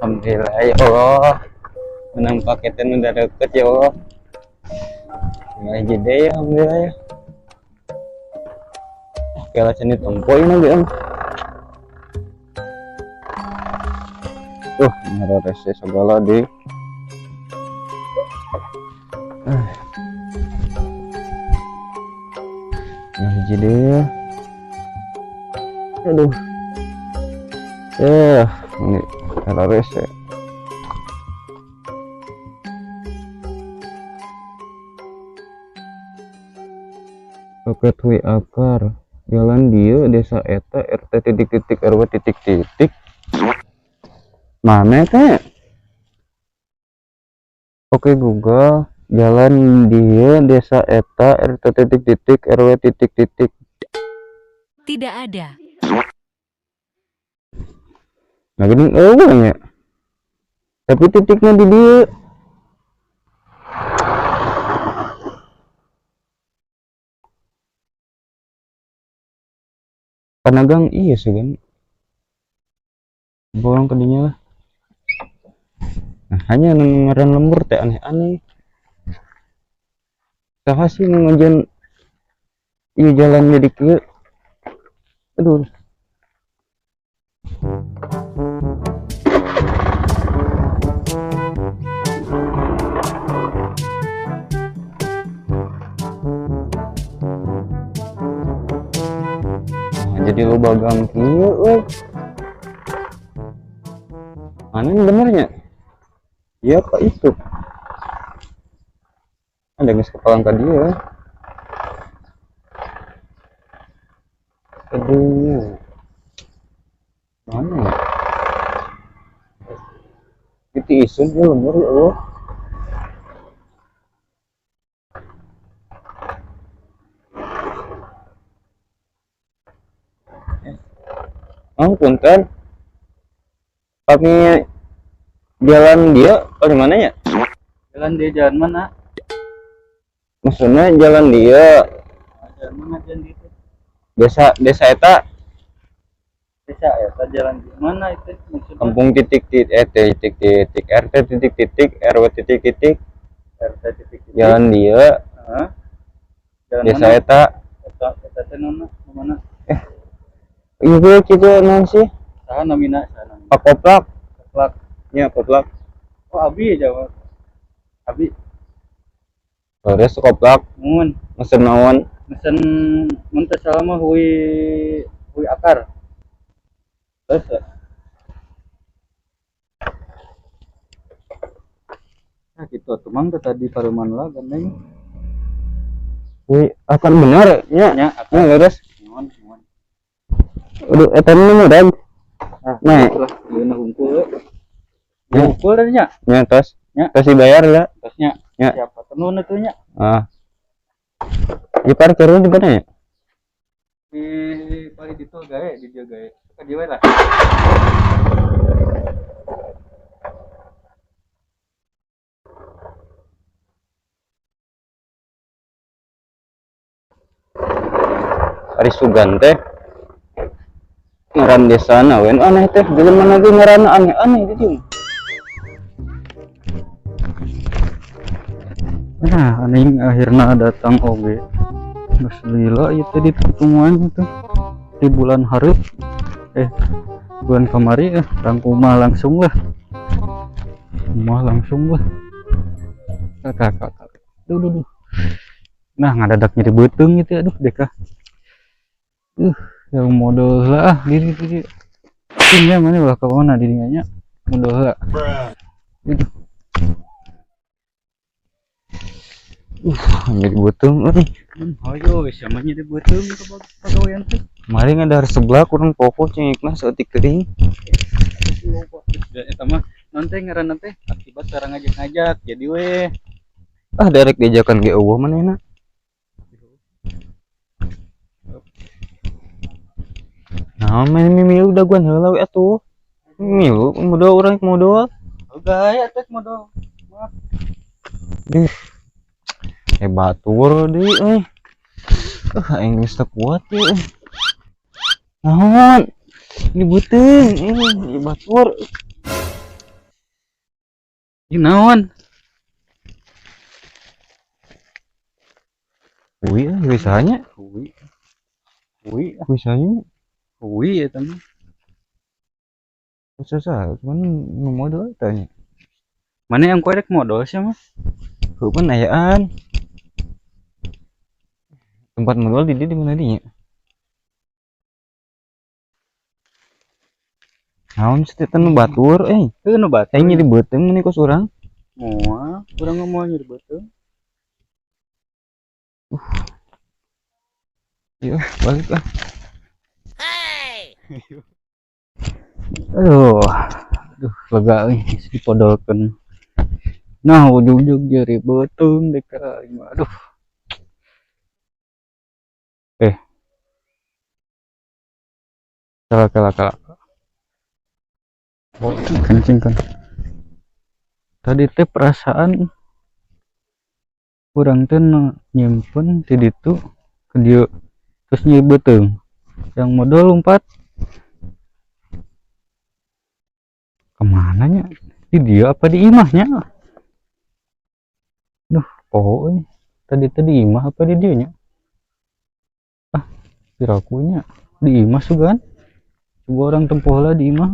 Alhamdulillah ya Allah. Menang paketan udah deket ya Allah. Tinggal aja deh ya, alhamdulillah ya. Oke lah, candi tempo ini lagi om. Tuh, ngerese segala di. Nah, hiji deh. Aduh. Ini rese. Paket hui akar jalan dia desa eta RT titik titik RW titik titik mana teh. Oke Google, jalan dia desa eta RT titik titik RW titik titik. Tidak ada. Nah gini, oh ya, tapi titiknya di dia. Panagang iya sih kan. Bohong kedinya lah. Nah, hanya ngaran lembur teh aneh-aneh. Saha sih nu ngajian ieu jalan jadi kieu. Aduh. Nah, jadi lo bagang kieu euy. Mana ini benernya? Iya kok itu. Ada geus kepalang ka dia. Aduh. Mana ya? Itu isun ya lembur ya Allah. Oh, punten. Kami jalan dia paling mana ya? Jalan dia jalan mana? Maksudnya jalan dia. Jalan mana jalan itu? Desa, desa eta. Desa eta jalan di mana itu maksudnya? Kampung titik titik, titik titik RT titik titik RW titik titik RT titik titik. Jalan dia. Heeh. Jalan desa mana? Eta. Eta, eta teh nona, mana? Iya gue gitu non sih. Saha namina, saha namina? Pak Koplak. Koplak. Ya, Koplak. Oh, Abi ya jawab. Abi. Terus Koplak. Mun. Mesen naon? Mesen mun teu salah mah hui, hui akar. Terus ya. Nah, gitu atuh mang teh tadi paruman lah gandeng. Hui akar bener nya. Nya, akar. Nya terus. Nuhun, nuhun. Aduh, eta mah murag. Ah, Nah. itulah, ieu na hungkul we. Ya. Hungkul teh nya. Nya tos. Nya. Tos dibayar lah. Tosnya. Ya. Siapa tenun itu nya? Ah. Di parkirnya di mana ya? Di paling itu gae, di dia gae. Ka dieu we lah. Ari Sugan teh ngaran desana we aneh teh, jelema lagi ngaran aneh-aneh di dieu. Nah, anjing akhirnya datang oge. Geus lila ieu teh di pertemuan itu di bulan hareup. Bulan kamari, rangkumah langsung lah. Rumah langsung lah. Kakak, kakak. Duh, duh, duh. Nah, ngadadak nyeri beuteung gitu aduh deka. Yang modal lah, diri, diri. Ini mana ulah ke mana dirinya nya? Modal lah. Aduh. Nyeri beuteung euy. Ayo, siapa nyeri beuteung ke pagawean teh? Mari ngadar sebelah kurang pokok cengekna saeutik teuing. Dan eta mah non teh ngaranna teh akibat cara ngajak-ngajak jadi weh. Ah, derek diajakan ge eueuh manehna. Nah, main milu daguan heula we atuh. Milu modal urang modal. Gaya teh modal. Maaf. Dih. Batur deui euy. Aing geus teu kuat ieu euy. Naon? Ini beuteung, ini batur. Ieu naon? Hui ah wisanya. Hui. Hui, Wisanya hui eta mah. susah cuman nu modal tanya. Mana yang korek modal sih mah? Heuh pan ayaan. Tempat modal di dieu di mana dinya? Naon sih teh nu batur euy. Heuh nu batur. Aing nyeri beuteung meuni kos urang. Moal, urang mah moal nyeri beuteung. Yuk, balik lah. Aduh, aduh lega euy geus dipodolkeun. Nah, ujug-ujug nyeri beuteung dek ka aing mah. Aduh. Kala kala kala. Oh, kencing kan. Tadi teh perasaan urang teh nyimpen ti ditu ke dieu terus nyeri beuteung. Yang modal lompat kemana nya? Di dia apa di imahnya? Duh, poho euy. Tadi teh di imah apa di dieu nya? Ah, pirakunya di imah sugan. Coba orang tempoh lah di imah.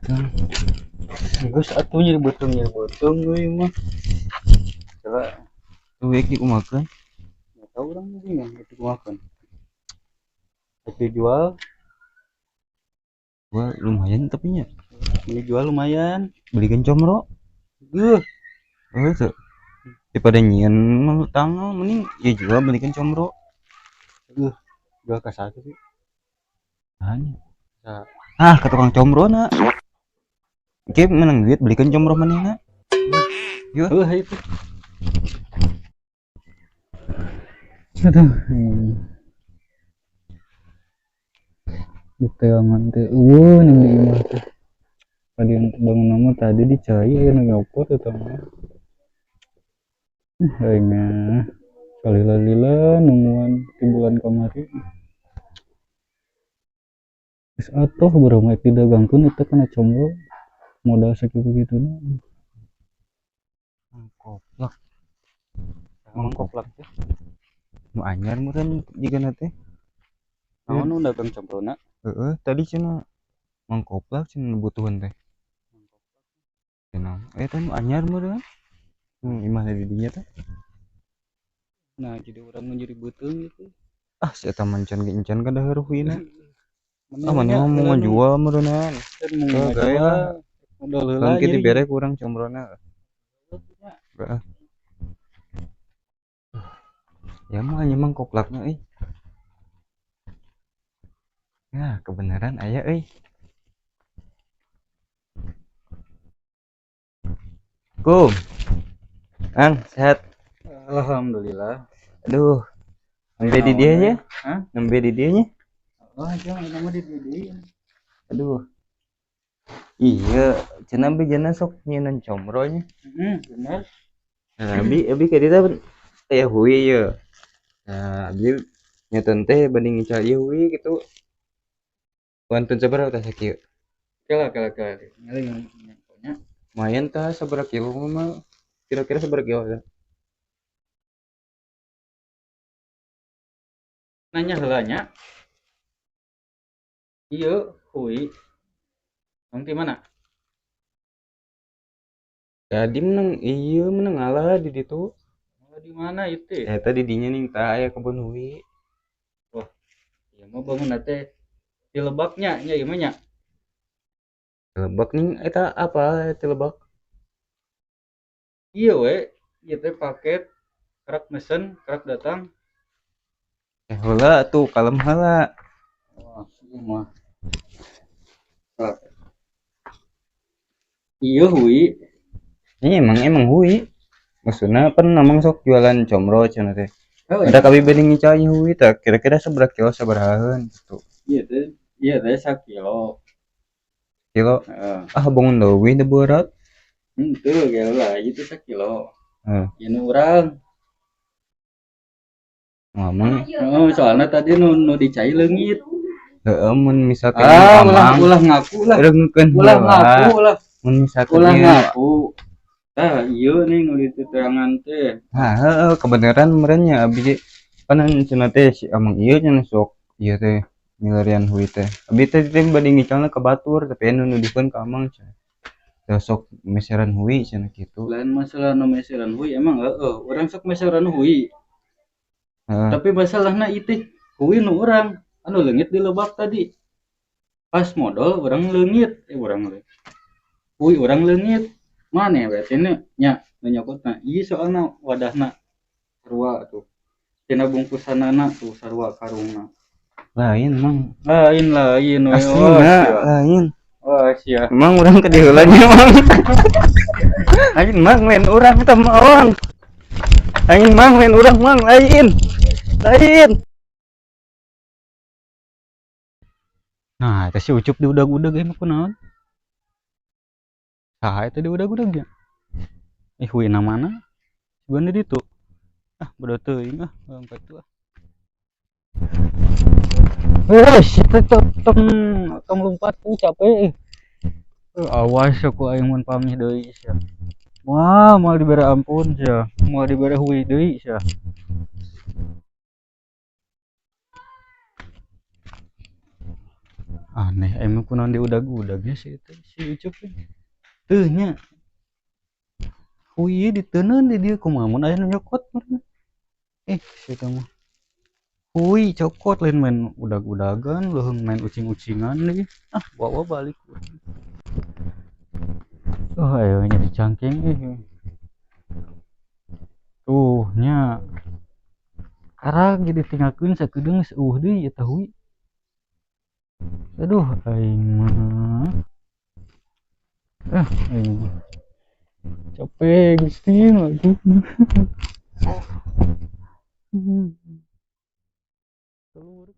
Nah, geus atuh nyeri beuteung euy mah. Coba duit dikumakeun. Nggak tahu orang bingung itu kumakeun. Tapi jual Wah, lumayan tapi nya. Ini jual lumayan. Belikan comro. Geuh. Oh, itu. Daripada nyieun mah tanggal mending ya jual belikan comro. Geuh. Jual ka satu sih. Hanya. Sa. Ah, ke tukang comro na. Oke, menang duit belikan comro manehna. Yuk. Heuh, itu. Aduh. Diteangan teh eueuh ning di imah teh. Tadi bangun nama tadi dicai aya nu nyopot eta mah. Aing mah salila-lila nungguan di bulan kamari. Geus atuh baru mah didagangkeun eta kana comro modal sakitu kituna. Mangkoplak. Mangkoplak teh. Nu anyar meureun jigana teh. Naon nu dagang comrona? Heeh, tadi cenah mangkoplak cenah nu butuhan teh. Cenah eta nu anyar meureun. Imah di dinya teh. Nah, jadi urang nu nyeri beuteung gitu. Ah, si eta mah encan ge encan kada heuruhina. Mana Ah, mana nya, mau heula nu ngajual meureunnan. Kan mau Heuh, ngajual. gaya. Modal heula Kan kieu jadi. dibere ku urang comrona. Heeh. Ya mah nya mangkoplakna euy. Ya, kebenaran aya euy. Kum. Kang, sehat? Alhamdulillah. Aduh. Nembe di dieu nya? Hah? Nembe di dieu nya? Oh, jangan nama di dieu. Aduh. Iya, cenah be jana sok nyieun comro nya. Heeh, bener. Nah, abi ka dieu teh aya hui ye. Nah, abi nyieun teh banding ngical ieu hui gitu. Wantun sabaraha teh sakieu? Kela kela kela. Ngeling nya. Lumayan tah sabaraha kilo mah. Kira-kira sabaraha kilo teh? Nanya heula nya. Ieu hui. Nanti mana? Tadi menang iya menang ngalah di ditu. Ngalah di mana itu? Tadi dinya ning tah aya kebun hui. Wah, ieu mah bangun teh di lebaknya nya ieu mah nya. Lebak ning eta apa eta lebak? Iya we, ieu teh paket kerak mesen, kerak datang. Heula tuh kalem heula. Wah, ieu mah. Iya hui. Ini emang hui. Maksudna pan namang sok jualan comro cenah teh. Oh, Ada kabeh beuning ngical hui tah kira-kira sabaraha kilo sabarahaeun gitu. Iya teh, iya teh sakilo. Kilo. Heeh. Ah bangun leuwih teh berat. Henteu kilo lah, ieu teh sakilo. Heeh. Ieu nu urang. Ngomong. Heeh, soalna tadi nu dicai leungit. Heeh, mun misalkan Ah, ulah ulah ngaku lah. Ulah ngaku lah. Mun misalkan ulah ngaku. Tah, ieu nih nu diterangan teh. Nah, heeh, kebenaran meureun nya abi kan cenah teh si amang ieu cenah sok ieu teh milarian hui teh. Abi teh teh bade ngicalna ka batur tapi anu nuduhkeun ka amang cenah. Teh sok meseran hui cenah kitu. Lain masalah nu meseran hui emang heeh, urang sok meseran hui. Heeh. Tapi masalahna ieu teh hui nu urang anu leungit di lebak tadi. Pas modal urang leungit, urang leungit. Hui urang leungit. Maneh berarti nya nu nyokotna. Ieu soalna wadahna sarua tuh. Tina bungkusanana tuh sarua karungna. Lain mang. Lain lain we. Aslina lain. Wah, sia. Emang urang ke diheula nya mang. Lain mang lain urang eta mah orang. Lain mang lain urang mang lain. Lain. Nah, eta si Ucup di udag-udag emang kunaon? Saha eta di udag-udag nya? Huina mana? Sebenarnya ditu. Ah, bodoh teuing ah, urang ka itu ah. Wes, tong tong lompat tuh capek. Awas aku aing mun pamih deui sia. Wah, moal dibere ampun sia. Moal dibere hui deui sia. Aneh, emang kunaon di udag-udagnya si itu si Ucup teh. Teuh nya. Hui diteunkeun di dieu kumaha mun aya nu nyokot meureun. Si eta mah. Hui cokot lain main udag-udagan, leuheung main ucing-ucingan deui. Ah, bawa balik. Oh, ayo nya dicangking euy. Tuh nya. Karag jadi tinggalkeun sakedeung geus eueuh deui eta hui. Aduh, aing mah. Ah, aing mah. Capek Gusti aduh. Telur.